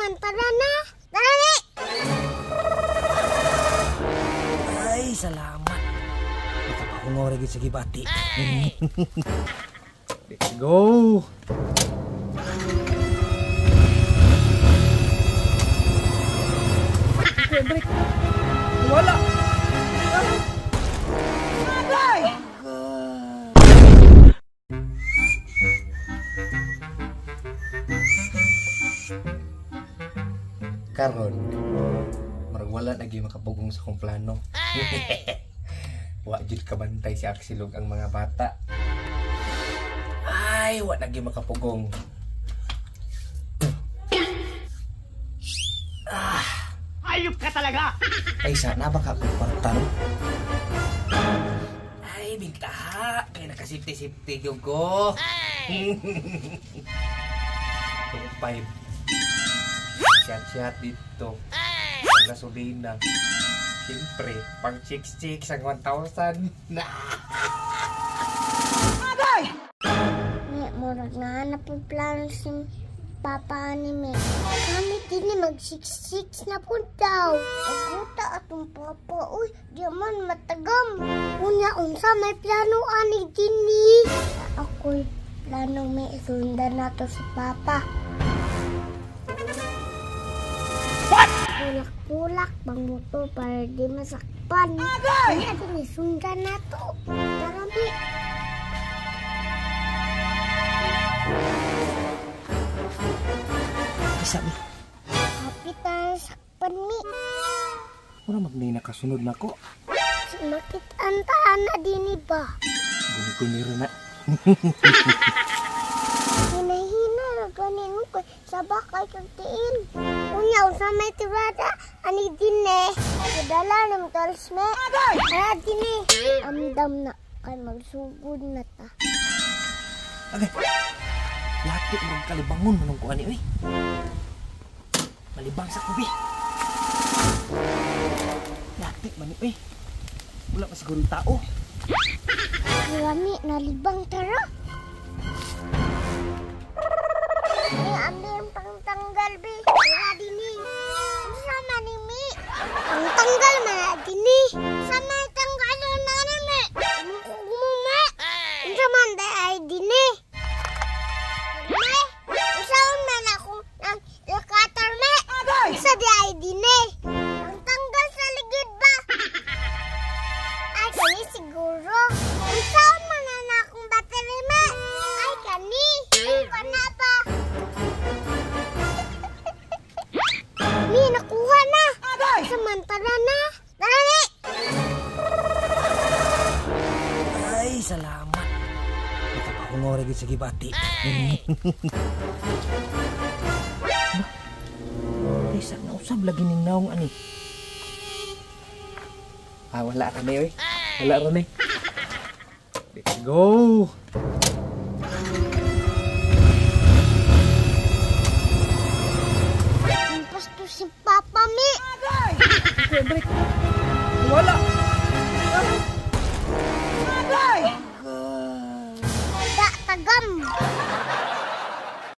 man, tara na. Tara ni! Ay, salamat. Nakapahungaw rin sa gibati. Let's go! Break. Wala! Agay! Karon, marag wala na gyud makapugong sa akong plano. Wa jud kabantay si Axilog ang mga bata. Ay, wa na gyud makapugong. Ah. Ayop ka talaga. Ay, sana baka akong kwarta, no? Ay, bintaha. Kaya nakasipti-sipti yung ko. 5. Sihat-sihat dito. Ang gasolina. Siyempre, pang chicks-chicks ang 1,000. Na! Agay! May murag na hanap ang plano si Papa ni Me. Kami din mag 6-6 na po daw. Aguta atong Papa. Uy, di man matagam. Unya, unsa may plano ani dini. Ako'y plano may isundan na to si Papa. What? Tulak-tulak bang motor para di masakpan. Agay! Unya, din isundan na to. Tara, Mi. Isa, Mi. Kapit na sakpan, Mi. Wala magnay nakasunod na ko. Makit-an taan na dini ba? Guni-guni na. Hinahina na ganin mo kay sabak ay kag tiin. Unya, unsa may tirada, ani dine. Kadala ng tals, me. Ara dine. Amdam na kay magsugod na ta. Agay. Yati mo kalibangon manong kuani oy. Malibang sa kubi. Yati man oy. Wala pa siguro tao. Marami nalibang tara. Ni ambil ang pangtanggal bi. Wala dini. Sama ni mi. Pangtanggal man na dini. Sama tanggal na ni mi. Mo ma. Unsa man day ay dini. Me. Unsaon man ako nang lakatar me. Unsa di ay dini. Pangtanggal sa ligid ba? Ay kani siguro. Unsaon man na akong battery me. Ay kani. Kana pa. Mi, nakuha na. Samantala na. Tara ni! Ay, salamat. Nakapahungaw rin sa gibati. Ay, sa nausab lagi ning naong ani. Ah, wala rani oy. Wala rani. Let's go. Pasto si Papa mi. Break. Wala. Agay! Da tagam.